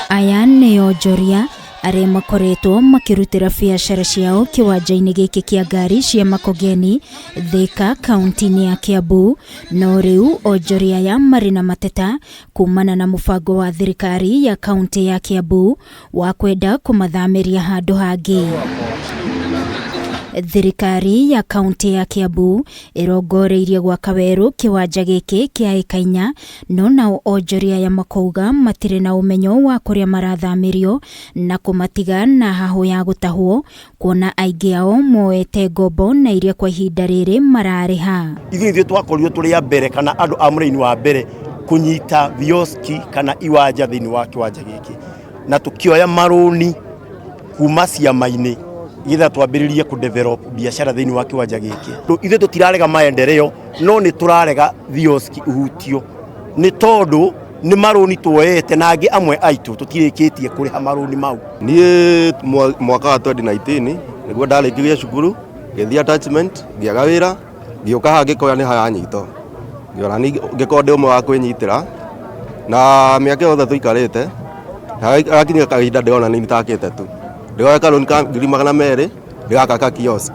Aya nĩ onjoria arĩa makoretwo makĩrutĩra biacara ciao kĩwanja-inĩ gĩkĩ kĩa ngari cia Makongeni, Thika, kaunti-inĩ ya Kiambu. No rĩu onjoria aya marĩ na mateta kumana na mũbango wa thirikari ya kaunti ya Kiambu wa kwenda kũmathamĩria handũ hangĩ. Thirikari ya kaunti ya Kiambu ĩrongoreirie gwaka werũ kĩwanja gĩkĩ kĩa ĩka inya, no nao onjoria aya makauga matirĩ na ũmenyo wa kũrĩa marathamĩrio na kũmatiga na hahũ ya gũtahwo, kuona aingĩ ao moete ngombo na iria kwa ihinda rĩrĩ mararĩha. Ithuĩ ithuĩ twakorirwo tũrĩ a mbere kana andũ a mũraini wa mbere kũnyita vioski kana iwanja thĩinĩ wa kĩwanja gĩkĩ, na tũkĩoya marũni kuma ciama-inĩ getha twambĩrĩrie kũ develop biacara thĩinĩ wa kĩwanja gĩkĩ. Ithuĩ tũtirarega maendeleo, no nĩ tũrarega vioski ihutio nĩ tondũ nĩ marũni tuoete na angĩ amwe aitũ tũtirĩkĩtie kũrĩha marũni mau. Niĩ mwaka wa 2019 nĩguo ndarĩkirie cukuru, ngĩthiĩ attachment, ngĩaga wĩra, ngĩũka haha ngĩkoya nĩ haranyitwo, ngĩona ngĩkorwo ndĩ ũmwe wa kwĩnyitĩra, na mĩaka yothe tũikarĩte, hagakinya kahinda ndĩrona nĩ itakĩte tu, ndĩroya karũni ka 200,000 ndĩraka ka kiosk,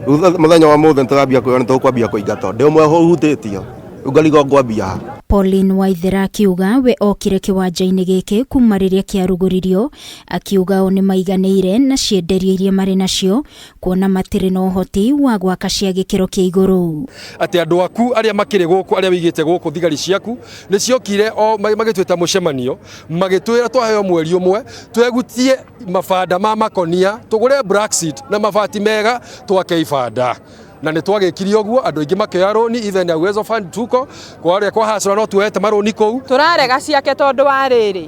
rĩu mũthenya wa ũmũthĩ nĩtũrambia kwĩrwo nĩtũkwambia kũingatwo, ndĩ ũmwe ũhutĩtio, rĩu ngarigwo ngwambia ha. Pauline Waithera akiuga we okire kĩwanja-inĩ gĩkĩ kuma rĩrĩa kĩarugũririo, akiuga o nĩ maiganĩire na cienderio iria marĩ nacio kuona matirĩ na ũhoti wa gwaka cia gĩkĩro kĩa igũrũ. Atĩ andũ aku arĩa makĩrĩ gũkũ, arĩa wĩigĩte gũkũ thigari ciaku nĩ ciokire o magĩtwĩta mũcemanio, magĩtwĩra twaheo mweri ũmwe twegutie mabanda ma makonia, tũgũre black seed na mabati mega twake ibanda. Na nĩ twagĩkire ũguo, andũ aingĩ makĩoya rũni, even ya Uwezo Fund tuko kwarĩa kwa hasara no tuoete marũni kũu. Tũrarega ciake tondũ wa rĩrĩ,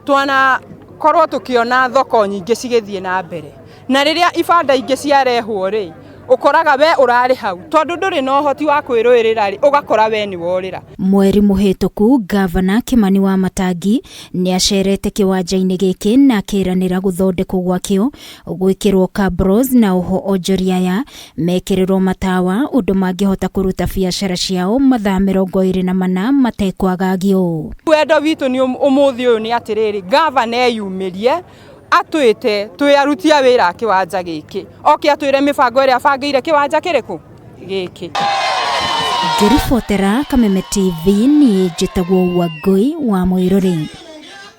twanakorwo tũkĩona thoko nyingĩ cigĩthiĩ na mbere, na rĩrĩa ibanda ingĩ ciarehwo rĩ, ũkoraga we ũrarĩ hau tondũ ndũrĩ na ũhoti wa kwĩrũĩrĩra rĩ, ũgakora we nĩ worĩra. Mweri mũhĩtũku Gavana Kimani wa Matangi nĩ acerete kĩwanja-inĩ gĩkĩ na akĩranĩra gũthondekwo gwakĩo, gwĩkĩrwo cabros na oho onjoria aya mekĩrĩrwo matawa ũndũ mangĩhota kũruta biacara ciao mathaa 24 matekwagagio. Wendo witũ nĩ ũmũthĩ ũyũ nĩ atĩrĩrĩ, gavana eyumĩrie atwĩte twĩ aruti a wĩra a kĩwanja gĩkĩ, oke atwĩre mĩbango ĩrĩa abangĩire kĩwanja kĩrĩkũ gĩkĩ. Ngĩribotera Kameme TV, niĩ njĩtagwo Wangũi wa Mũirũrĩ.